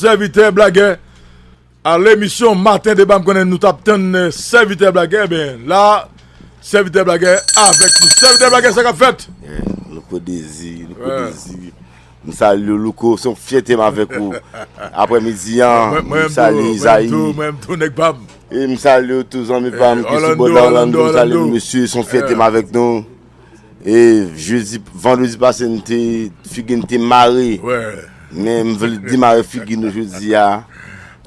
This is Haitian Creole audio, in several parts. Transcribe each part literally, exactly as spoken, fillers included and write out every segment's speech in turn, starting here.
Sèvitè Blagè. A lemisyon Maten Deba, m konnen nou t ap tann, eh, Sèvitè Blagè, ben la, Sèvitè Blagè avèk nou. Sèvitè Blagè, sa k ap fèt? Eh, Louko Dezi, Louko Dezi. M salye w, Louko, se yon fyète m avèk ou. Aprèmidi an, m salye Izayi. Mwen menm tou, mwen menm tou, nèg pa m. E m salye w tou, zanmi pa m, ki sou bòda Orlando, m salye nou, mesye, se yon fyète m avèk nou. E jedi, vandredi pase, n te, figi n te mare. Men m vle demare figi nou jodi a.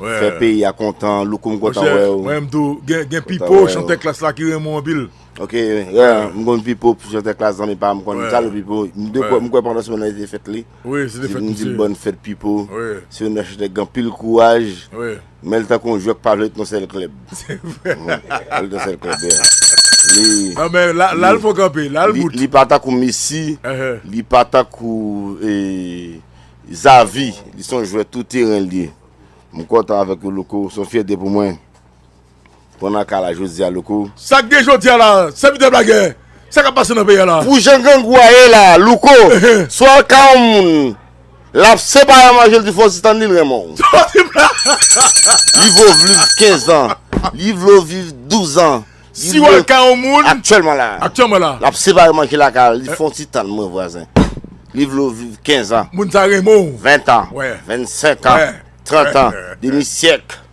Fè peyi a kontan. Louko, m kontan wè w. Mwen menm tou, gen, gen Pipo, chantè Klass la ki renmen w anpil. Ok, yeah, m konn Pipo, chantè Klass, zanmi pa m, m konn m salye Pipo. M de kwè, m kwè pandan semèn nan se te fèt li. Wi, se te fèt misye. M di l bòn fèt Pipo. Se yon nan chantè k gen anpil kouraj. Men l tankou yon jwè k pa vle ret nan sèl klèb. Se vre. Al nan sèl klèb, yeah. Li, non, men la, la l fò kanpe, la l bout. Li pa tankou Messi, li pa tankou, eh, Xavi, li se yon jwè tou teren li ye. M kontan avèk ou, Louko, se yon fyète pou mwen. Pran nan ka la jodi a, Louko. Sa k gen jodi a la, Sèvitè Blagè? Sa k ap pase nan peyi a la? Pou jan grangou a ye la, Louko, si w al kay yon moun, l ap separe manje, l di fò ti tann li, l renmen w. Li vle w viv kenz an, li vle w viv douz an. Si w al kay yon moun aktyèlman la, aktyèlman la, l ap separe manje lakay, li fè yon ti tann mwen, vwazen. Li vle w viv kenz an. Moun sa renmen w. Ven an, vennsenk an, trant an, demi syèk.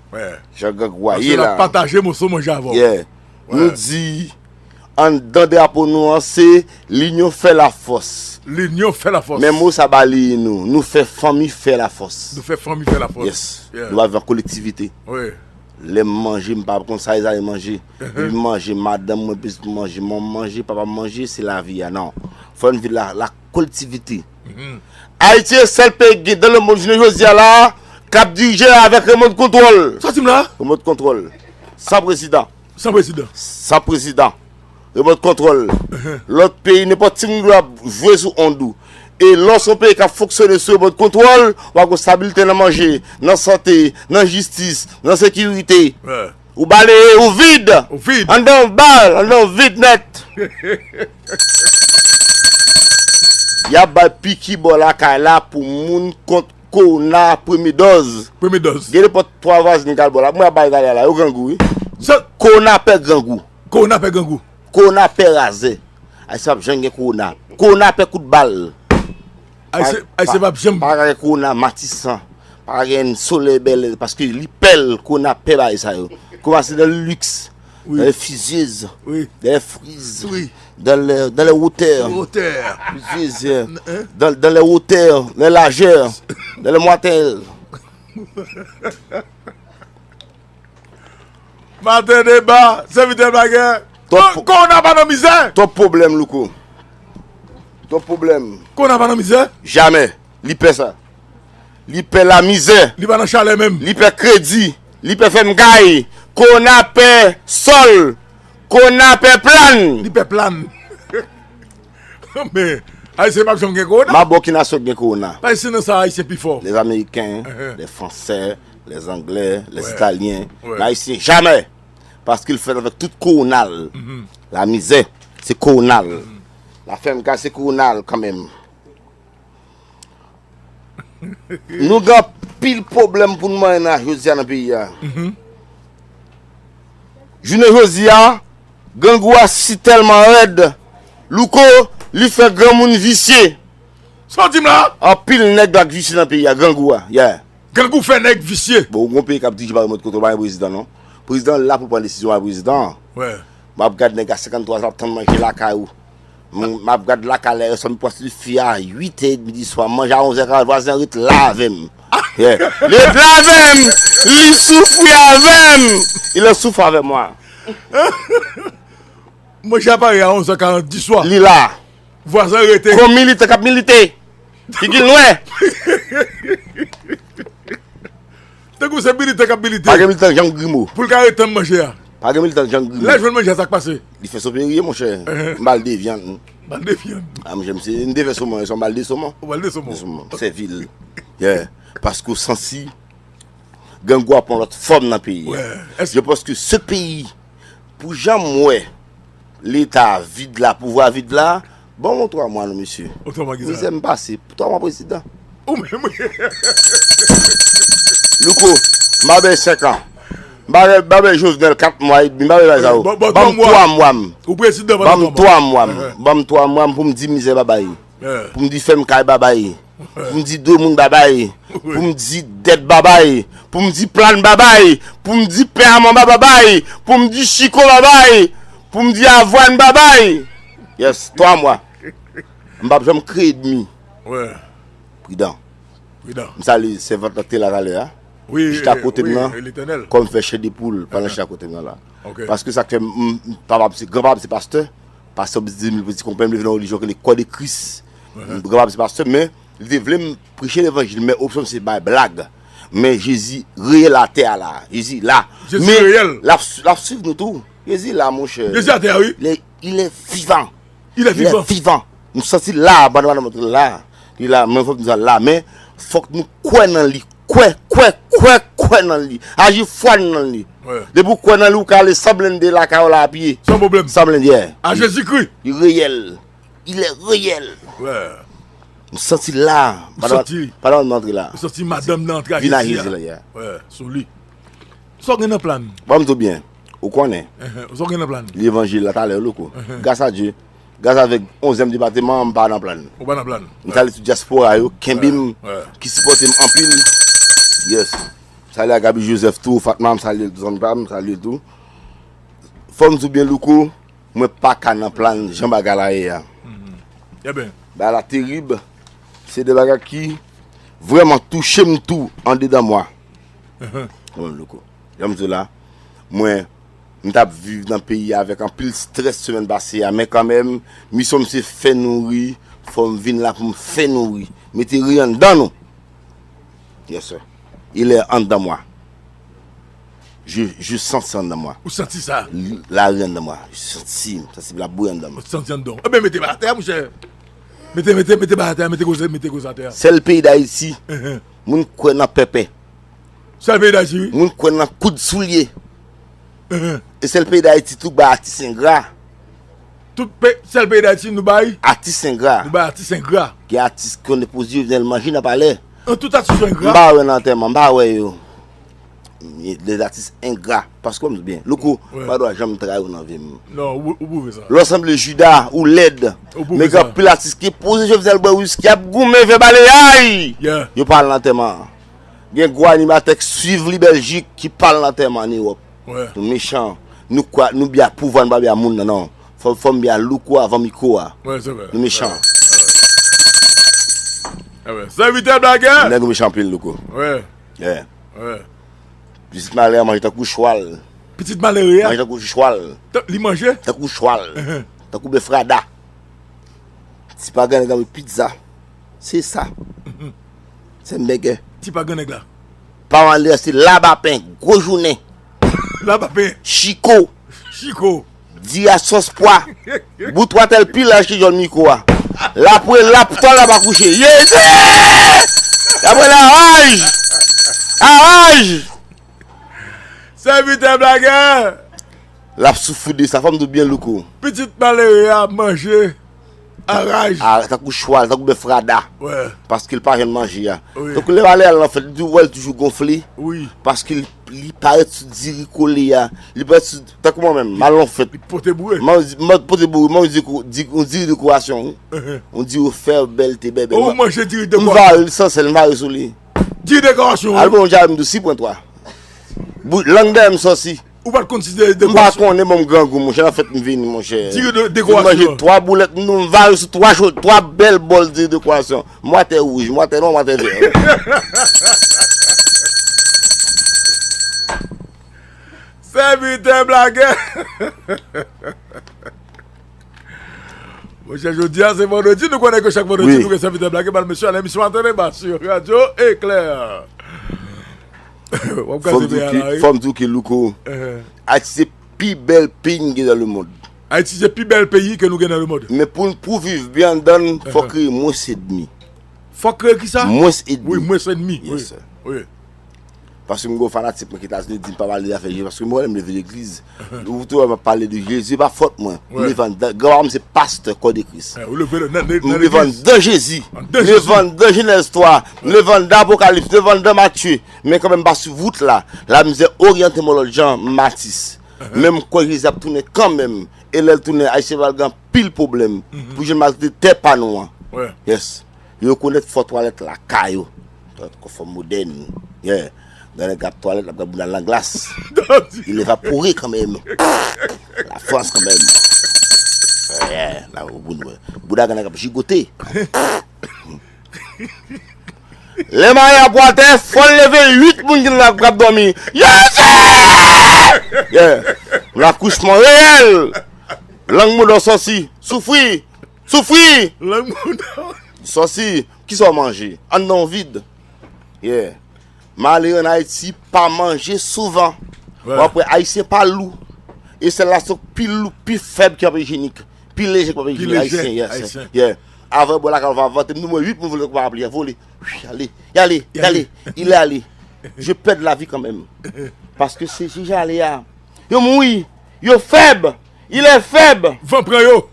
Jan grangou a ye la. Paske l ap pataje moso manje avè w. Yeah. Nou di, anndan drapo nou an, se linyon fè lafòs. Linyon fè lafòs. Men mo sa balaye nou. Nou fè fanmi fè lafòs. Nou fè fanmi fè lafòs. Yes. Nou pa viv an kolektivite. Wi. Lè m manje, m pa konn sa Izayi manje. Depi m manje, madanm mwen, pitit mwen manje, manman m manje, papa m manje, se lavi a. Non. Fò n viv la, la kolektivite. Ayiti se sèl peyi ki gen dans le monde jounen jodi a la, k ap dirije avèk remote control. Sa w di m la? Remote control. San prezidan. San prezidan. San prezidan. Remote control. Lòt peyi, nenpòt timoun ki ap jwe sou ond ou. E lè w se yon peyi k ap fonksyone sou remote control, w ap gen stabilite nan manje, nan sante, nan jistis, nan sekirite. Ou balaye, ou vid. Ou vid. Anndan w bal, anndan w vid nèt. Y ap bay piki bò lakay la pou moun kont kowona premye dòz. Premye dòz. Gen nenpòt twa vwazen k al bò la. Mwen ap bay gade la, yo grangou, wi. Kowona pè grangou. Kowona pè grangou. Kowona pè razè. Ayisyen p ap janm gen kowona. Kowona pè kout bal. Ayisyen, Ayisyen p ap janm. Pa ka gen kowona Matisan. Pa ka gen solèy bèlè, paske li pè l, kowona pè bagay sa yo. Kowona se dans le luxe, dans les fuseuses, dans les frises, dans les, dans les hauteurs. Hauteurs. Fuseuses, dans, dans les hauteurs, les largeurs, dans les moitelles. Maten Deba, Sèvitè Blagè. Twòp, kowona pa nan mizè. Twòp pwoblèm, Louko. Twòp pwoblèm. Kowona pa nan mizè. Jamè. Li pè sa. Li pè lamizè. Li pa nan chalè menm. Li pè kredi. Li pè fèm kay. Kowona pè sòl. Kowona pè plàn. Li pè plàn. Men, Ayisyen p ap janm gen kowona. M ap ba w ki nasyon ki gen kowona. Pa Ayisyen nan sa, Ayisyen pi fò. Les Américains, les Français, les Anglais, les Italiens. Men Ayisyen, jamè. Paske l fèt avèk tout kowona l. Lamizè, se kowona l. Lafèm kay, se kowona l kanmenm. Nou gen anpil pwoblèm pou n manyen nan jodi a nan peyi a. Jounen jodi a, grangou a si tèlman rèd, Louko, li fè granmoun visye. Sa w di m la? Anpil nèg la k visye nan peyi a, grangou a. Yeah. Grangou fè nèg visye. Bon, ou gon peyi k ap dirije pa remòt kote, ou pa gen prezidan, non. Prezidan la pou pran desizyon a prezidan. M ap gad nèg a senkanntwa zan ap tann manje lakay ou. M, m ap gad lakay la, sòm pwès li fi a uit è edmi di swa, m manje a onz è karant, vwazen ret la avè m. Yeah. Li ret la avè m. Li soufri avè m. Il a souffert avec moi. Manje a pare a onz è karant di swa. Li la. Vwazen rete. Kon militan k ap milite. Figi l nwè. Tankou se militan k ap milite. Pa gen militan k janm grimo. Pou l ka ret tann manje a. Pa gen militan k janm grimo. Lè l jwenn manje a, sa k pase? Li fè soperi, monchè. M ba l de vyann. Ba l de vyann. A, monchè, m se, m te fè somon, se yon ba l de somon. Ou ba l de somon. De somon. Sèvi l. Yeah. Paske w santi grangou a pran lòt fòm nan peyi a. Je pense que ce pays, pou jan m wè Leta vid la, pouvwa vid la, ban m yon twa mwa non, mesye. Yon twa mwa kisa? Mizè m pase. Twa mwa prezidan. Ou menm wi. Louko, m pa bay senk an. M pa bay, m pa bay Jovenel kat mwa edmi, m pa bay bagay sa yo. Ban m twa mwa m. Ou prezidan pandan twa mwa. Ban m twa mwa m. Ban m twa mwa m pou m di mizè babay. Pou m di fèm kay babay. Pou m di Domoun babay. Pou m di Dèt babay. Pou m di Plàn babay. Pou m di Pè Amanba babay. Pou m di Chiko babay. Pou m di Avwàn babay. Yes, twa mwa. M p ap janm kreye edmi. Pridan. M salye sèvant lan ki te la talè a. Chita kote m nan. Kòm fè chè de poul pandan chita kote m nan la. Paske sa k fè m, m, papa m se, granpapa m se pastè. Pastè Bizimil Petit Konpè, m leve nan relijyon ki rele Kò de Kris. Granpapa m se pastè, men li te vle m preche levanjil, men opsyon m se bay blag. Men Jezi reyèl atè a la. Jezi la. Jezi reyèl. L ap, l ap swiv nou tou. Jezi la, monchè. Jezi atè a, wi. Il est, il est vivant. Il est vivant. Il est vivant. Nou santi l la, bann bann montre la. Li la, men fòk nou la, men fòk nou kwè nan li. Kwè, kwè, kwè, kwè nan li. Aji fwa n nan li. Depi w kwè nan li, ou ka ale san blende lakay w la a pye. San pwoblèm. San blende, yeah. A Jezikri. Li reyèl. Il est réel. M santi l la. Pandan, pandan m antre la. Ou santi madanm nan antre a Jezi a. Vin a Jezi la, yeah. Sou li. Sa w gen nan plan? Ban m di w byen. Ou konnen. Sa w gen nan plan? Levanjil la talè, Louko. Gras a Dye. Gras avèk onzyèm depatman an, m pa nan plan. Ou pa nan plan? M salye tout dyaspora yo, kenbe m, ki sipòte m anpil. Yes. M salye a Gaby Joseph tou, Fatma, m salye l tou, zanmi pa m, m salye l tou. Fò m di w byen, Louko, mwen pa ka nan plan jan bagay la ye a. Bagay la terib. Se de bagay ki vrèman touche m tou andedan mwen. Mwen, Louko. Jan m di w la, mwen, m t ap viv nan peyi a avèk anpil strès semèn pase a, men kanmenm, misyon m se fè nou ri, fò m vin la pou m fè nou ri. Mete ri anndan nou. Yes, sir. Il est anndan mwen. Je, je sens ça anndan mwen. Ou santi sa? L-, lari anndan mwen. Je santi, m santi l ap bouyi anndan mwen. Ou santi anndan w. Ebyen, mete ba atè a, monchè. Mete, mete, mete ba atè a, mete koze, mete koze atè a. Sèl peyi Dayiti, moun kwè nan pèpè. Sèl peyi Dayiti, wi. Moun kwè nan koud soulye. E sèl peyi Dayiti tou k bay atis engra. Tout pe-, sèl peyi Dayiti nou bay. Atis engra. Nou bay atis engra. Gen atis ki konn depoze Jovenel manje nan palè. An tout atis yo engra. M pa wè nan antèman, m pa wè yo. Les artistes ingrats. Paske m di byen, Louko, m pa dwe janm trayi w nan vi m. Non, ou, ou pwouve sa. Lè w sanble Jida, ou lèd. Ou pwouve sa. Men gen anpil atis ki poze Jovenel bwè wiski, ap goumen, fè baleyay. Yo pa al nan antèman. Gen gwo animatè k swiv li Bèljik ki pa al nan antèman ann Ewòp. Nou mechan. Nou kwè, nou byen a pouvwa, nou pa byen a moun nan, non. Fò, fò m byen a Louko avan mikwo a. Nou mechan. Sèvitè blagè. Nèg ou mechan anpil, Louko. Pitit malere a manje tankou chwal. Pitit malere a? Manje tankou chwal. Li manje? Tankou chwal. Tankou bèf rada. Ti pa gen nèg la manje pizza. Se sa. Se m bègè. Ti pa gen nèg la. Pa malere se labapen, gwo jounen. Labapen. Chiko. Chiko. Di a sòs pwa. Bout watèl pil achte jòn mikwo a. Lapre lap twa lap akouche. Yezi! Lapre la raj! A raj! Sèvitè blagè! Lap soufri de sa, fò m di w byen, Louko. Pitit malere a manje a raj. A, tankou chwal, tankou bèf rada. Paske l pa jwenn manje a. Tankou lè malere a al nan fèt, li di w wè l toujou gonfle. Paske li, li parèt sou diri kole a. Li parèt sou, tankou mwen menm, m al nan fèt. Li pote boure. M al, m al pote boure, m al di, di, yon diri dekorasyon, wi. Yon diri fè bèlte bèbè. Ou manje diri dekorasyon. M vare l san sèl, m vare sou li. Diri dekorasyon, wi. Al bon, diri m di w sis pwen twa. Lang dèyè m sòsi. Ou pa t konn si se dekorasyon. M pa konnen, bon, m grangou, monchè, nan fèt m vini, monchè. Diri de, dekorasyon. M manje twa boulèt, m vare sou twa cho, twa bèl bòl diri dekorasyon. Mwatè wouj, mwatè nwa, mwatè vè. Sèvitè blagè. Monchè, jodi a se vandredi, nou konnen ke chak vandredi nou gen sèvitè blagè, ban mesye, nan emisyon Maten Deba sou Radio Éclair. W ap kraze peyi a la, wi. Fò m di w ke, Louko, Ayiti se pi bèl peyi n gen nan lemonn. Ayiti se pi bèl peyi ke nou gen nan lemonn. Men pou, pou viv byen anndan l, fò kreye mwens edmi. Fò kreye kisa? Mwens edmi. Wi, mwens edmi. Yes, sir. Wi. Paske m gen yon fanatik mwen ki Etazini di m pa pale de afè Jezi, paske mwen menm m leve legliz. Ou te wè m ap pale de Jezi, pa fòt mwen. M leve anndan, granpapa m se pastè kò de Kris. M leve anndan Jezi, m leve anndan Jenèz twa, m leve anndan Apokalips, m leve anndan Matye. Men kanmenm m pa sou wout la. Lamizè oryante mwen lòt jan, m atis. Men m kwè Jezi ap tounen kanmenm. E lè l tounen, Ayisyen pral gen anpil pwoblèm pou jwenn maltretè pa nou an. Yes. Yo rekonèt fò twalèt lakay yo. Twalèt konfò modèn. Yeah. Grann nèg ap twalèt, l ap gad bouda l nan glas. Il évapore quand même. La France quand même. Yeah. La, bouda grann nèg ap jigote. Lè mayi ap atè, fò l leve uit moun ki nan k ap dòmi. Jezi! Yeah. Lakouchman reyèl. Lang mouda w sòsi. Soufri. Soufri! Lang mouda w. Sòsi. Kisa w manje? Anndan w vid. Yeah. M ale ann Ayiti, pa manje souvan. W ap wè Ayisyen pa lou. E sèl la se pi lou, pi fèb ki ap ijyenik. Pi leje ki ap ijyenik. Ayisyen, yeah. Avan bò lakay ou va vante m di mwen uit moun vole kòm pa pli vole. Ale, y ale, y ale. Il est allé. Je perds la vie quand même. Paske se si jan ale a. Yo mouri. Yo fèb. Il est faible. Van pran yo.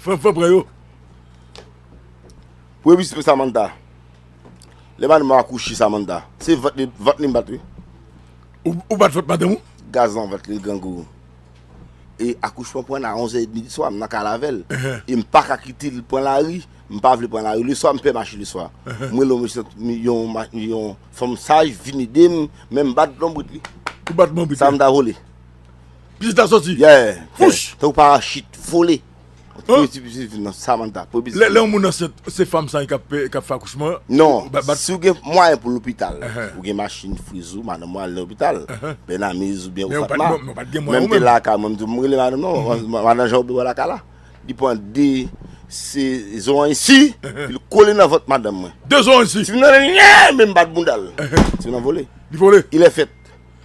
Van, van pran yo. Premye minis mwen Samantha. Lè madanm mwen akouche Samantha. Se vant li, vant li m bat wi. Ou, ou bat vant madanm ou? Gaz nan vant li grangou. E akouchman pran a onz è edmi di swa, m nan kay la avè l. E m pa ka kite l pran lari, m pa vle pran lari. Leswa, m pè mache leswa. M rele yon, yon, yon fanm saj vin ede m, men m bat lonbrit li. Ou bat lonbrit li? Samantha vole. Pitit la sòti. Yeah. Fouch! Tankou parachit, vole. Premye ti pitit vin nan Samantha. Premye pitit. Lè, lè yon moun ansent, se fanm sa k ap, k ap fè akouchman? Non. Si w gen mwayen pou lopital, ou gen machin friz ou, madanm ou al nan lopital, Bènamiz oubyen Ofatma. Men m te lakay mwen, m di, m rele madanm nan, madan Jan oubyen lakay la. Li pran de sezon isi, li kole nan vant madanm mwen. De sezon isi. Ti moun nan, men m bat bounda l. Ti moun nan vole. Li vole. Il est fait.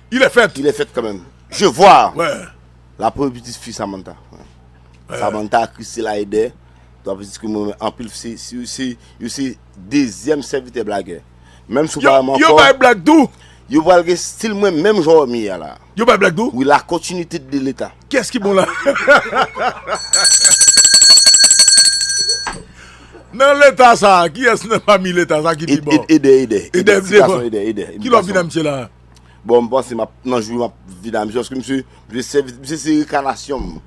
Il est fait. Il est fait quand même. Je vois. La premye pitit fi Samantha. Samantha, Christela, Eder. Twa pitit ke mwen anpil se, se, se, yo se dezyèm sèvitè blagè. Menm si w pa renmen ankò. Yo bay blag tou. Yo pral gen stil mwen menm jan w ye a la. Yo bay blag tou. Wi, la continuité de l'État. Kiyès ki bon la? Nan leta sa, kiyès nan pami leta sa ki pi bon? Eder, Eder. Eder, ti gason Eder, Eder. Ki lè w vin a misye la? Bon, m panse m ap, nan jou m ap vin a misye, paske misye, misye se, misye se rekanasyon m.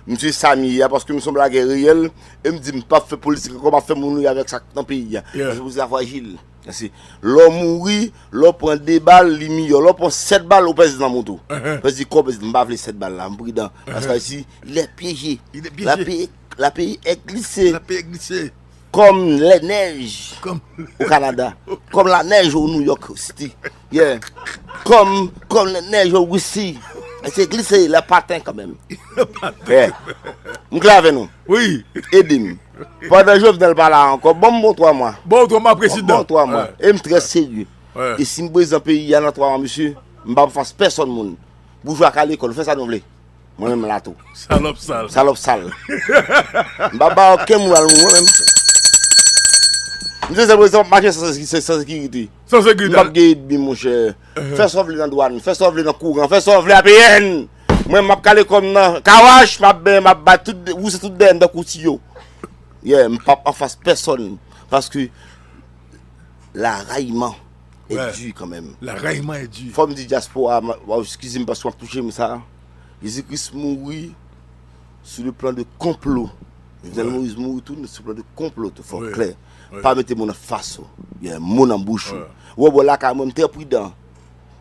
Misye sa m ye a, paske m se yon blagè reyèl, e m di m p ap fè politik ankò, m ap fè moun ri avèk sa k nan peyi a. Paske politik la frajil. Lè w mouri, lè w pran de bal, li miyò. Lè w pran sèt bal, ou pèdi nan moto. Pèdi kò, pèdi, m pa vle sèt bal la, m pridan. Paske Ayiti, il est piégé. La peyi, la peyi est glissé. La peyi est glissé. Comme les neiges au Canada, comme la neige au New York City. Yeah. Comme, comme les neiges au Russie. Se glise le patin kanmenm. Yeah. M klè avè nou. Wi. Ede m. Pandan Jovenel pa la ankò, ban m bon twa mwa. Bon twa mwa, prezidan. Bon twa mwa. E m trè serye. E si m prezidan peyi a nan twa mwa, mesye, m p ap anfas pèsonn moun. Boujwa ka lekòl, fè sa nou vle. Mwen menm m la tou. Salòp sal. Salòp sal. M pa ba okenn moun al mwen menm. M se sèl prezidan m ap mache san, san, san sekirite. San sekirite. M p ap gen edmi, monchè. Fè sa w vle nan dwàn, fè sa w vle nan kouran, fè sa w vle A P N. Mwen, m ap kale kò m nan kawach, m ap ben, m ap bat tout, wouse tout dèyè m tankou tiyo. Yeah, m p ap anfas pèsonn. Paske la rayman est dur quand même. La rayman est dur. Fò m di dyaspora, m, w eskize m paske w ap touche m sa. Jezi Kris mouri sou le plan de konplo. Jovenel Moïse mouri tou sou plan de konplo tou, fò w klè. Pa mete mo nan fas ou. Yeah, mo nan bouch ou. Ou wè bò lakay mwen, m trè pridan.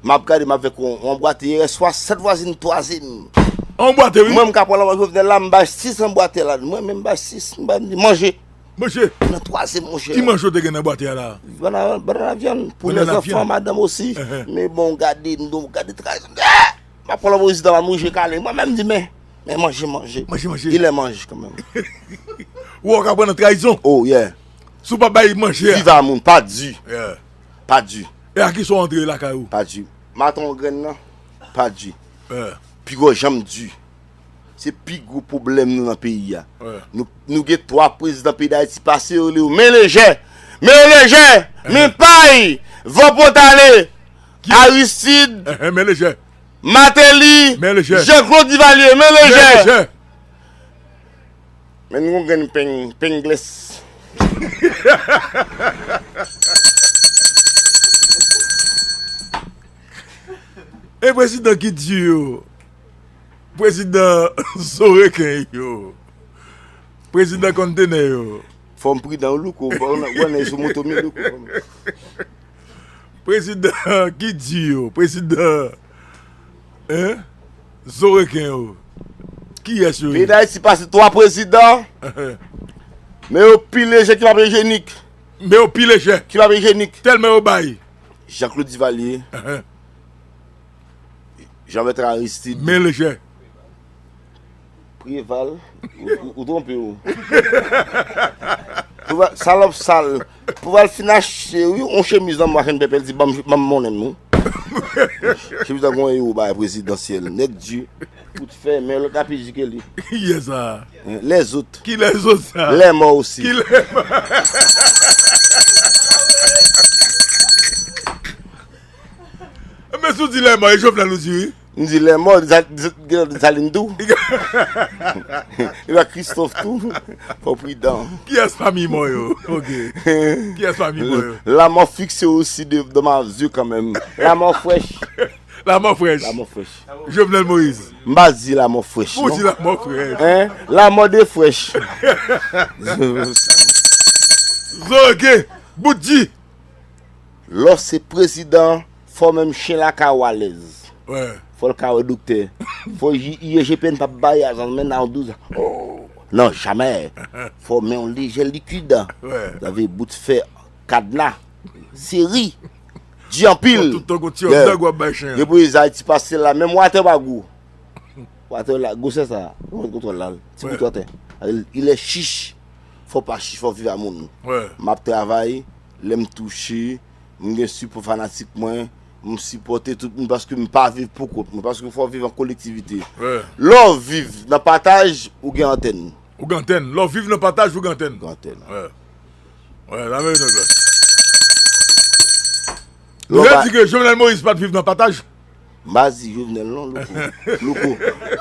M ap gade, m ap fè kon, yon bwate, yè swa, sèt vwazin twaze m. Yon bwate, wi. Mwen, m ka pran lanmò Jovenel la, m bay sis nan bwate la. Mwen menm, m bay sis, m bay, m di, manje. Manje. Nan twaze m, monchè. Ki manje w te gen nan bwate a la? Bannana, bannana vyann, pou lèzanfan, madanm osi. Men bon, gade, m di w, gade, tray. M ap pran lanmò prezidan, m ap manje kale. Mwen menm, m di, men, men manje, manje. Manje, manje. Il est mange, kanmenm. Ou ka pran nan trayizon. Oh, yeah. Si w pa bay manje a. Viv a moun, pa di. Yeah. Pa di. E a kisa w antre lakay ou? Pa di. Maton grenn nan, pa di. Pi gwo janm di. Se pi gwo pwoblèm nou nan peyi a. Nou, nou gen twa prezidan peyi Dayiti pase yo rele yo men lejè. Men lejè, men pay. Van Pwotale, Aristide, Enhen, men lejè. Mateli, Men lejè. Jean Claude Duvalier, men lejè. Men lejè. Men nou gon grenn peng, peng glès. E prezidan ki di yo. Prezidan zo reken yo. Prezidan kontenè yo. Fò m pridan wi, Louko. Bon, wè nèg sou moto m ye, Louko. Prezidan ki di yo. Prezidan, en? Zo reken yo. Kiyès yo ye? Peyi Dayiti pase twa prezidan. Men yo pi lejè ki pa pi ijenik. Men yo pi lejè. Ki pa pi ijenik. Tèlman yo bay. Jean Claude Duvalier. Enhen. Jean Bertrand Aristide. Men lejè. Preval, ou, ou, ou twonpe w. Preval, salòp sal. Preval fin achte, wi, yon chemiz nan mwa chenn pèpè, l di, "Ban m, ban m monnen m, non." Chemiz nan gon ewo bay prezidansyèl. Nèg di, kout fè, men lòt la pi di ke li. Kiyès sa? Hein, lèzòt. Ki lèzòt sa? Lèmò osi. Ki lèmò? Men si w di lèmò, e Jovenel ou di wi. M di lèmò, Desa-, Desa-, Desalin tou. Li pa Christophe tou. Fò pridan. Kiyès pami mò yo? Ok. Kiyès pami mò yo? Lanmò fikse osi de, de ma zye kanmenm. Lanmò frèch. Lanmò frèch. Lanmò frèch. Jovenel Moïse. M pa di lanmò frèch, non. Ou di lanmò frèch. Hein? Lanmò de frèch. Zo, ok. Bout di. Lè w se prezidan, fò menm chen la ka ou alèz. Wè. Fò l ka wè doktè. Fò I G P N pa bay azan men nan douz. Oh, non, jamè. Fò men yon lejè likid. Wè. Zave bout fè, kadna, seri, di anpil. Fò tout tan gon ti òm nèg w ap bay chen an. Depi Ayiti pase la, menm watè pa gou. Watè la, gwosè sa, yon kontwòl la, ti bout watè. Il est chiche. Fò pa chiche, fò viv a moun. Wè. M ap travay, lè m touche, m gen sipò fanatik mwen, m sipòte tout moun paske m pa viv pou kont mwen, paske fò w viv an kolektivite. Wè. Lè w viv nan pataj, ou gen antèn. Ou gen antèn. Lè w viv nan pataj, ou gen antèn. Gen antèn. Wè. Wè, la meri nèg la. Lè w di ke Jovenel Moïse pa t viv nan pataj? M pa di Jovenel non, Louko. Louko.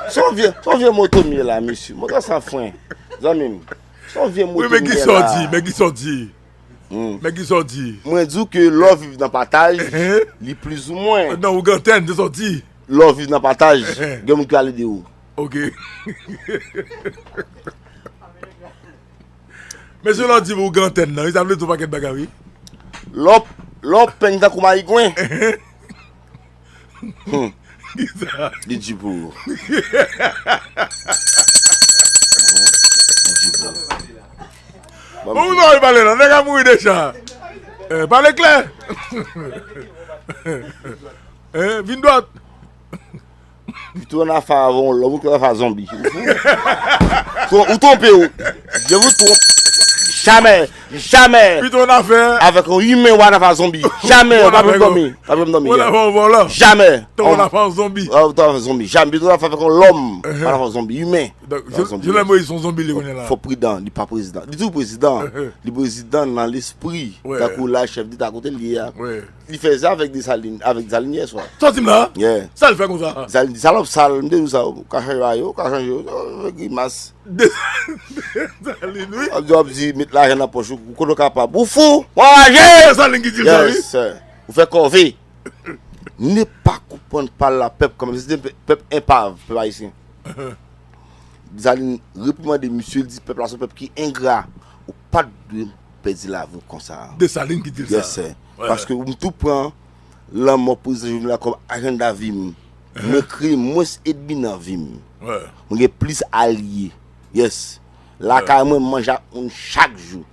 Se yon vye, se yon vye moto m ye la, mesye. Moto san fren. Zanmi m. Se yon vye moto m ye la. Wi, men ki sa w di? Men ki sa w di? Hmm. Men ki sa w di? Mwen di w ke lè w viv nan pataj, li plizoumwen. Non, ou gen antèn, se sa w di. Lè w viv nan pataj, gen moun ki al ede w. Ok. Mesye, lè w di m ou gen antèn nan, wi, sa vle di yon pakèt bagay, wi. Lè w, lè w peng tankou mayigwen. Hmm. Kisa? Li di pou ou. Li di pou ou. Bon, ou pa pale la, nèg ap mouri deja. Eh, pale klè. Eh, vin dwat. Pito w nan afè avè yon lòm, ou nan afè zonbi. Ou twonpe w. Je vous trompe. Jamè, jamè. Pito w nan afè. Avèk yon imen, w nan afè zonbi. Jamè, w pa janm dòmi. W nan afè yon vòlò. Jamè. Pito w nan afè yon zonbi. Ou nan afè zonbi. Jamè, pito w nan afè avèk yon lòm. Ou nan afè zonbi, imen. Donk, Jovenel Moïse se yon zonbi li konnen la. Fò pridan, li pa prezidan. Li toujou prezidan. Li prezidan nan lespri. Tankou la, chèf deta kote l ye a. Li fè sa avèk Desalin, avèk Desalin yè swa. Sa w di m la? Yeah. Sa l fè konsa? Desalin di, "Salòp sal, m te di w sa, ou ka chanje bagay yo, ou ka chanje yo, ou fè grimas." Desalin, wi. W ap di, w ap di, met lajan nan pòch ou, kote w kapab. Ou fou, w anraje! Desalin ki di l sa, wi. Yes, sir. Ou fè kòve. Ne pa konprann pa la pèp kanmenm. Se te pèp enpav, pèp ayisyen. Desalin reprimande misye, li di pèp la se yon pèp ki engra. Ou pa t dwe pèdi lavi w konsa. Desalin ki di l sa. Yes, sir. Paske m tou pran lanmò prezidan Jovenel la kòm ajanda vi m. Mwen kreye mwens ènmi nan vi m. Mwen gen plis alye. Yes. Lakay mwen, m manje ak moun chak jou.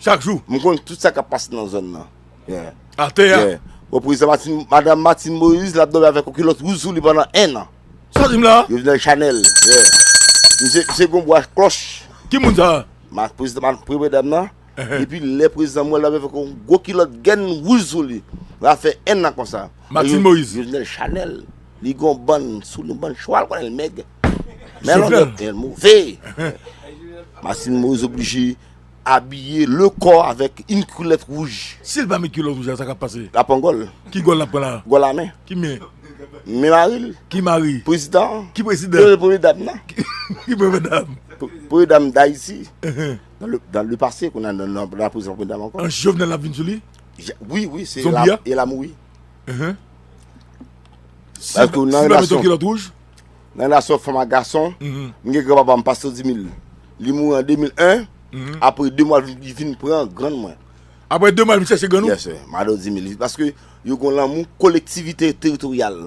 Chak jou? M konn tout sa k ap pase nan zòn nan. Yeah. Atè a? Yeah. Bon, prezidan Martine, madanm Martine Moïse, l ap dòmi avèk yon kilòt wouj sou li pandan en an. Sa w di m la? Jovenel Chanel. Yeah. Misye, misye gon bwa klòch. Ki moun sa? Ma, prezidan, ma, premye dam nan. Epi lè prezidan mwen la, avèk yon gwo kilòt gèn wouj sou li. L ap fè en an konsa. Martine Moïse. Jovenel Chanel. Li gon bann sou li, bann chwal, konnen l mèg. Men longueur, l move. Martine Moïse oblije abiye le kò avèk yon kilòt wouj. Si l pa met kilòt wouj la, sa k ap pase? L ap pran gòl. Ki gòl l ap pran la? Gòl a men. Ki men? Men mari l. Ki mari? Prezidan an. Ki prezidan? Premye, premye dam nan. Ki premye dam? Pre- Premye dam Dayiti. Nan le, nan le pase, kounye a nan, nan, nan la prezidan premye dam ankò. An Jovenel ap vin sou li? Ja- Wi, wi, se Zonbi la, a? E la mouri. Paske nan relasyon, kilòt wouj? Nan relasyon fanm ak gason, m gen granpapa m, pastè Dimil. Li mouri an de mil en, apre de mwa, li vin pran grann mwen. Apre de mwa, li vin chèche grann ou? Yes, sir. Madan Dimil. Paske yo gon lanmou kolektivite teritoryal.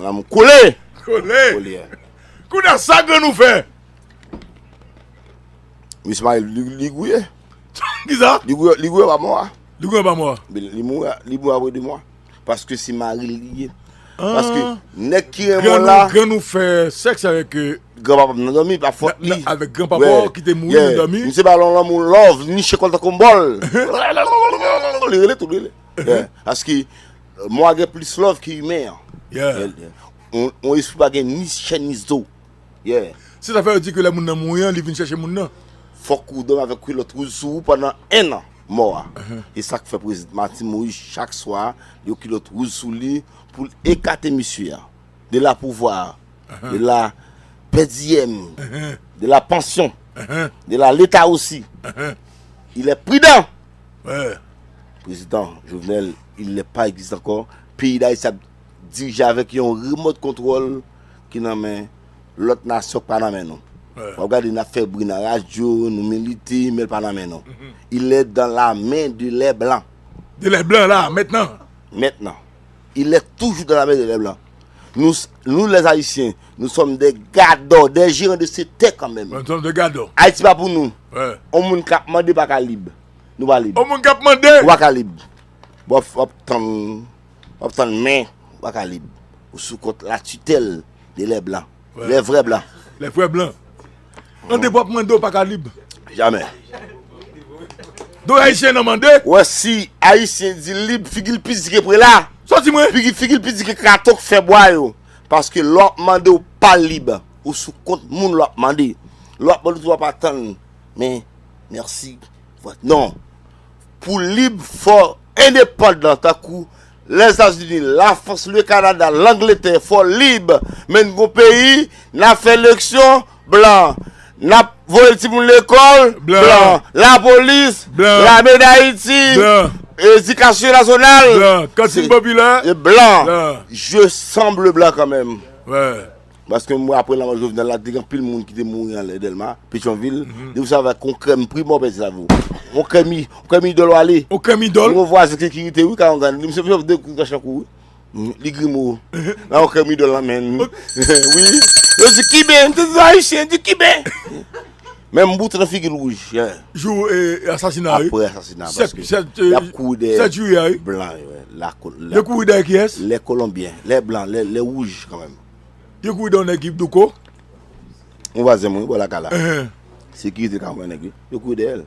Lanmou kole! Kole! Kole. Kounye a, sa grann ou fè? Misye mari li, li gouye. Kisa? Li gouye, li gouye pa mò a. Li gouye pa mò a. Li, li mouri, li mouri apre de mwa. Paske se mari l li ye. Paske nèg ki renmen w la. Grann ou fè sèks avèk, euh, granpapa m nan dòmi, pa fòt li. Avèk granpapa w ki te mouri nan dòmi. Misye ba l yon lanmou love, li niche kò l tankou yon bòl. Li rele tou, li rele. Paske, euh, mò a gen plis love ke imen an. Yon, yon espri pa gen ni chè ni zo. Yeah. Se sa fè yo di ke lè moun nan mouri an, li vin chèche moun nan. Fòk ou dòmi avèk kilòt wouj sou ou pandan en an mò a. E sa k fè Prezidan Martine Moïse, chak swa, yo kilòt wouj sou li pou l ekate misye a. De la pouvwa, de la per diem, de la pansyon, de la leta osi. Il est prudent. Prezidan Jovenel, il n'est pas existe ankò. Peyi Dayiti ap dirije avèk yon remòt kontwòl ki nan men lòt nasyon k pa nan men nou. W ap gade n ap fè bri nan radyo, nou milite, men l pa nan men nou. Il est dans la main de les blancs. De les blancs la, maintenant. Maintenant. Il est toujours dans la main de les blancs. Nous, nous les Haïtiens, nous sommes des gadors, des gérants de ces terres quand même. Nous sommes des gadors. Ayiti pa pou nou. On moun k ap mande pa ka lib. Nou pa lib. On moun k ap mande. Ou pa ka lib. W ap, w ap tann, w ap tann men, ou pa ka lib. Ou sou kont la tutelle de les blancs. Les vrais blancs. Les vrais blancs. An depi w ap mande, ou pa ka lib. Jamè. Donk Ayisyen nan mande. Ou wè si Ayisyen di lib, figi l pi di ke prela. Sa w di mwen? Figi, figi l pi di ke kato k fè bwa yo. Paske lè w ap mande, ou pa lib. Ou sou kont moun lè w ap mande. Lè w ap mande, ou pa tann. Men, mèsi. Non. Pou lib, fò endepandan, tankou Lèzetazini, Lafrans, le Kanada, Langletè, fò lib. Men n gon peyi, n ap fè eleksyon, blan. N ap voye timoun lekòl, blan. Lapolis, blan. Lame Dayiti, blan. Edikasyon nasyonal, blan. Kantin popilè, blan. Je semble blanc quand même. Paske m wè apre lanmò Jovenel la, te gen anpil moun ki te mouri anlè Dèlma, Petyonvil. Depi sa avèk yon krèm primò pèdi lavi w. Yon krèm, yon krèm idòl w ale. Yon krèm idòl? Yon vwazen sekirite, wi, ka yon gade. Li misye fè de kou kach nan kou, wi. Li grimo. La yon krèm idòl la, men. Wi. Yo di Kiben, m te di Ayisyen, di Kiben. Men m bout nan figi l wouj. Jou, eh, asasina, wi. Apre asasina, paske y ap kouri dèyè sèt jiyè, wi. Blan yo, wi. Yo kouri dèyè kiyès? Les Colombiens, les blancs, les, les rouges, quand même. Yo kouri dèyè yon nèg ki douko. Yon vwazen mwen, bò lakay la. Sekirite ka mwen nèg, wi. Yo kouri dèyè l.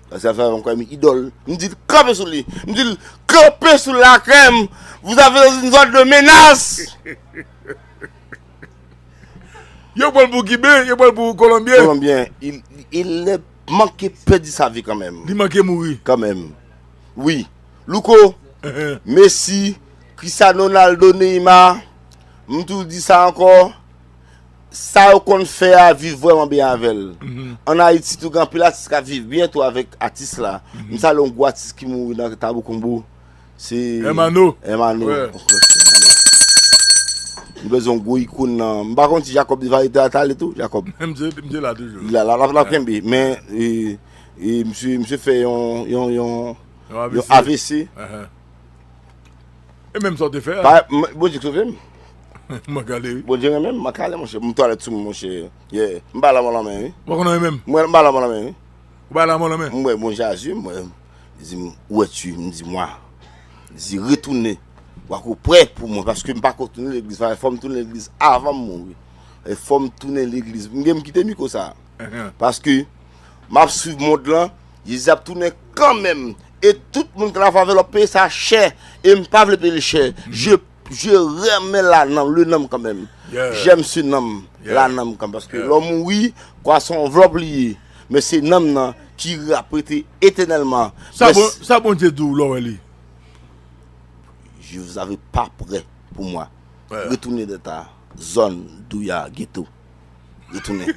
Paske sa fè yon krèm idòl. M di l kanpe sou li. M di l kanpe sou la krèm. Vous avez une zone de menace. Yo pran l pou Kiben, yo pran l pou Kolonbyen. Kolonbyen, il, il manke pèdi sa vi kanmenm. Li manke mouri. Kanmenm. Wi. Louko, Messi, Cristiano Ronaldo, Neymar, m toujou di sa ankò, sa yo konn fè a viv vrèman byen avè l. Ann Ayiti tou gen anpil atis k ap viv byen tou avèk atis la. M salye yon gwo atis ki mouri nan Tabou Konbo. Se Hermano. Hermano. Nou bezwen yon gwo ikòn nan. M pa konn si Jacob de Variété a t ale tou, Jacob. M te, m te la toujou. Li la, la, la, la kenbe. Men, e, e, misye, misye fè yon, yon, yon, yon A V C. E menm sa w te fè a? Bondye k sove m. Mwen k ale, wi. Bondye renmen m, mwen k ale, monchè. M twalèt sou mwen, monchè. Yeah. M pa lanmò lanmen, wi. Ou pa konn anyen menm? Mwen, m pa lanmò lanmen, wi. Ou pa lanmò lanmen? M wè Bondye a zye m, mwen. Li di m, "Où es-tu?" M di, "Moi." Li di, "Retourne. Ou poko prè pou mwen, paske m pako tounen legliz. Fò m tounen legliz avan m mouri. E fò m tounen legliz." M gen m kite mikwo sa. Paske m ap swiv mond lan, Jezi ap tounen kanmenm. E tout moun k ap avè l ap peye sa chè. E m pa vle peye l chè. Je, je renmen la nan le nanm kanmenm. Yeah. J'aime ce nanm, yeah, la nanm kan, paske, yeah, lè w mouri, kwa se yon anvlòp li ye, men se nanm nan ki ap rete etènèlman. Sa, men bon, s- sa Bondye di w lè w wè li? Je vous avais pas prêt pour moi. Ouais. Retournez dans ta zone d'où il y a ghetto. Retournez.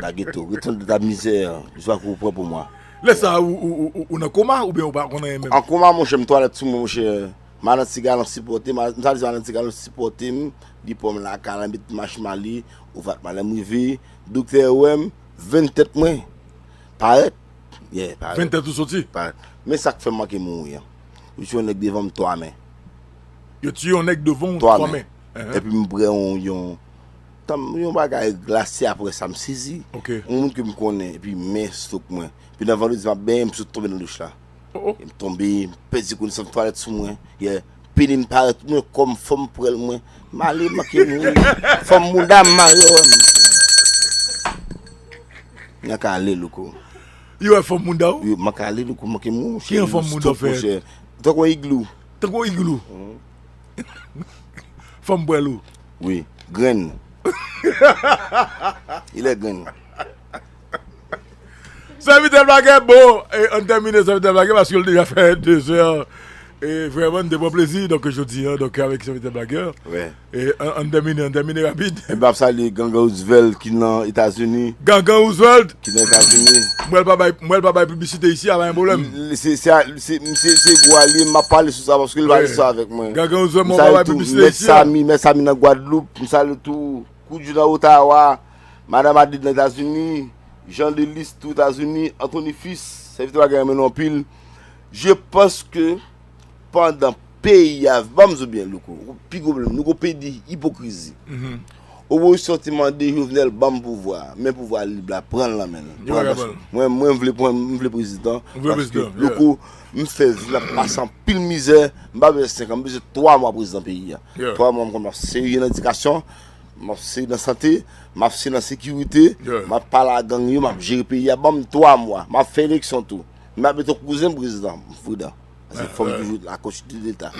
Dans ghetto. Retournez dans ta misère. Je vais vous prendre pour moi. Lè sa, ou, ou, ou, ou, ou nan koma oubyen ou pa konn anyen menm? An koma, monchè, m twalèt sou mwen, monchè. Madan Ti Galon sipòte m, m sa di Madan Ti Galon sipòte m, li pran m lakay la, met m mach male, ou vat male, m rive, doktè wè m, venn tèt mwen parèt. Yeah, parèt. Venn tèt ou soti? Parèt. Men sa k fè m manke mouri an. Yo tiye yon nèg devan m twa men. Yo tiye yon nèg devan w twa men. Epi m pran yon, yon, tanm, yon bagay glase apre sa, m sezi. Ok. Yon moun ke m konnen, epi men sou mwen. Epi nan vandredi, m ap benyen, m sot tonbe nan douch la. Oh, oh. E m tonbe, m pèdi konesans, twalèt sou mwen. Yeah. Peni m parèt, mwen, kò m fò m pran l, mwen. M ale, m manke mouri. Fòm mouda m mare wè m. M ka ale, louko. Yo wè fòm mouda w? Yo, m ka ale, louko, m manke mouri, cheri. Ki yon fòm mouda w fè? Tankou yon iglou. Tankou yon iglou. Mhm. Fòm pral ou? Wi, grenn. Il est grenn. Sèvitè Blagè, bon, e, ann tèmine Sèvitè Blagè, paske l deja fè de zè. E vrèman, n te pran plezi, donk, jodi a, donk, avèk Sèvitè Blagè. Wi. E, an, ann tèmine, ann tèmine rapid. E m ap salye Gangan Roosevelt ki nan Etazini. Gangan Roosevelt? Ki nan Etazini. Mwen pa bay, mwen pa bay piblisite isi a, pa gen pwoblèm. L-, se, se, se, misye se gwo alye m, m ap pale sou sa paske l pale sou sa avèk mwen. Gangan Roosevelt, mwen pa bay piblisite isi a. M salye tou Mèt Sami, Mèt Sami nan Gwadloup, m salye tou Koudjou nan Otawa, Madanm Adid nan Etazini, Jean Delis tou Etazini, Anthony Fils, sèvitè Blagè renmen nou anpil. Je pense que pandan peyi a, ban m di w byen, louko, pi gwo pwoblèm, nou gon peyi de ipokrizi. Mhm. Opozisyon te mande Jovenel ban m pouvwa, men pouvwa lib la, pran l nan men l. Yo pa ka pran l. Mwen, mwen, m vle pran, m vle prezidan, paske, louko, m fè vi m ap pase anpil mizè, m pa bezwen senk an, m bezwen twa mwa prezidan peyi a. Yeah. Twa mwa m konn ap serye nan edikasyon, m ap serye nan sante, m ap serye nan sekirite, yeah, m ap pale a gang yo, m ap jere peyi a, ban m twa mwa, m ap fè eleksyon tou. M ap mete yon kouzen m prezidan, Frida. Paske fò m toujou la continuité de l'État.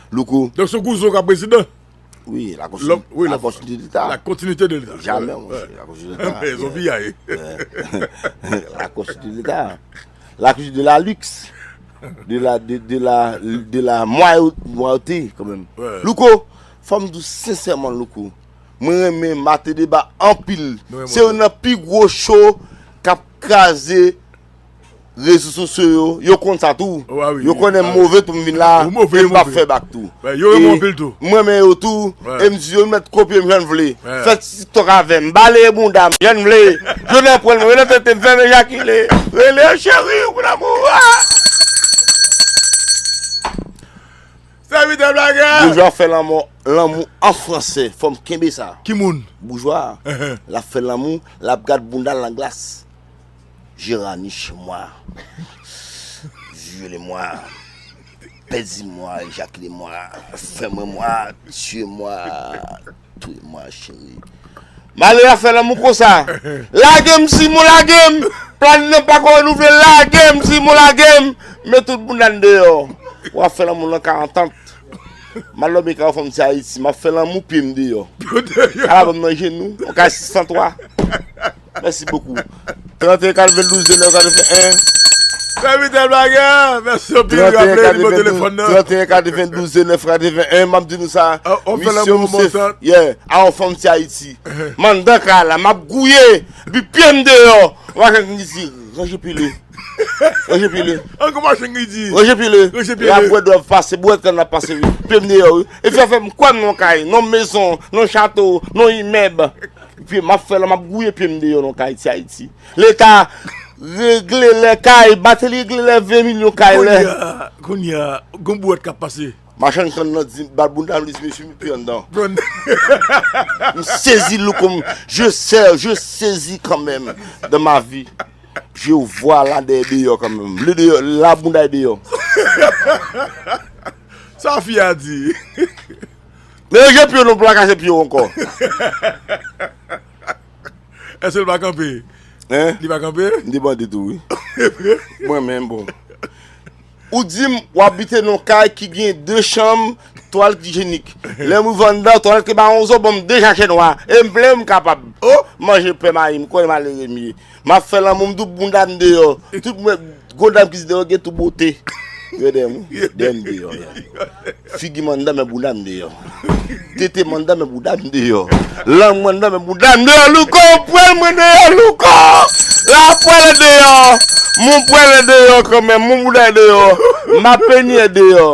Louko. Donk, se yon kouzen w k ap prezidan? Wi, la continuité, la continuité de l'État. La continuité de l'État. Jamais, mon cher, la continuité de l'État. Zonbi a ye. La continuité de l'État. La continuité de la luxe. De la, de, de la, de la mwayo-, mwayote, kanmenm. Louko, fò m di w sensèman, louko. Mwen renmen Maten Deba anpil. Se youn nan pi gwo show k ap kraze rezo sosyo yo, yo konn sa tou. Yo konnen m move tou, m vin la, e m p ap fè bak tou. Yo renmen w anpil tou. Mwen renmen yo tou, e m di yo mèt kopye m jan n vle. Fè ti TikTok avè m, balaye bounda m jan n vle. Jodi a pran mwen, rele tete m, fè m ejakile. Rele cheri, mon amour. Sèvitè Blagè. Boujwa fè lanmò, lanmou an fransè, fò m kenbe sa. Ki moun? Boujwa. L ap fè lanmou, l ap gad bounda l nan glas. Je ranis chez moi. Violez-moi. Pèdi mwa, ejakile mwa, fèmen mwa, tiye mwa, touye mwa, cheri. Malere a fè lanmou konsa. Lage m, Simon, lage m. Plani nan pako renouvle, lage m, Simon, lage m. Men tout bounda n deyò. W ap fè lanmou nan karantant. M al lòbe kay yon fanm ti Ayiti, m ap fè lanmou pye m deyò. Ala ban m nan jenou, yon kay sis san twa. Merci beaucoup. Trant e en katrevendouz, de nèf katreven en. Sèvitè Blagè, mèsi anpil, raple nimewo telefòn nan. Trant e en katrevendouz, de nèf katreven en, m ap di nou sa. Misye, misye, yeah, a yon fanm ti Ayiti. M anndan kay la, m ap gouye, epi pye m deyò. Machann ki di, ranje pye li. Ranje pye li. An kon machann ki di. Ranje pye li. Ranje pye li. L ap wè dòv pase, bwèt kann ap pase, wi. Pye m deyò, wi. Epi afè m kwè m nan kay, nan mezon, nan chato, nan imèb. Epi m ap fè la, m ap gouye pye m deyò nan kay ti Ayiti. Leta regle lè kay, Martelly regle lè ven milyon kay lè. Kounye a, kounye a, gon bwèt k ap pase. Machann kann nan di, bat bounda m, li di, mesye, met pye anndan. M sezi, louko m, je sers, je sezi kanmenm dans ma vie. Je vois la dèyè deyò kanmenm. Le deyò, la bounda e deyò. Sa fi a di. Men ranje pye w non, pou l pa kase pye w ankò. Èske l pa kanpe? Hein? Li pa kanpe? M te bande tou, wi. Mwen menm, bon. Ou di m, w abite nan yon kay ki gen de chanm, Twalèt ijenik. Lè m rive anndan, twalèt ke ba yon zo ban m de sachè nwa. E m plen, m kapab. Manje pè mayi, m konnen malere m ye. M ap fè lanmou, m tou bounda m deyò. Tout mwen, gwo dam ki deyò, gen tou bote. Yo dèyè m, dèyè m deyò. Figi m anndan, men bounda m deyò. Tete m anndan, men bounda m deyò. Lang m anndan, men bounda m deyò. Louko, pwèl mwen deyò, Louko. Lapwèl deyò. Mon pwèl deyò kanmenm, mon bounda deyò. Ma peni deyò.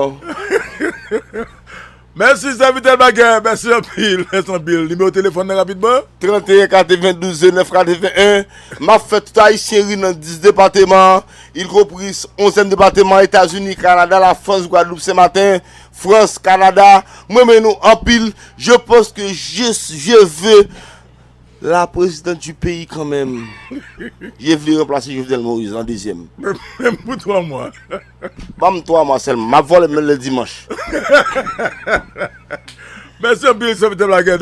Mèsi, sèvitè Bagè. Mèsi anpil. Mèsi anpil. Nimewo telefòn nan rapidman? Trant e en, katrevendouz, zenèf, katreven en. M ap fè tout Ayisyen ri nan dis depatman, y konpri onzyèm depatman, Etazini, Kanada, Lafrans, Gwadloup, Senmaten, Frans, Kanada. Mwen renmen nou anpil. Je pense que je, je veux la présidente du pays quand même. Je vle ranplase Jovenel Moïse an dezyèm. Menm pou twa mwa. Ban m twa mwa sèlman. M ap vòlè menm lè dimanch. Mèsi anpil, sèvitè Bagè.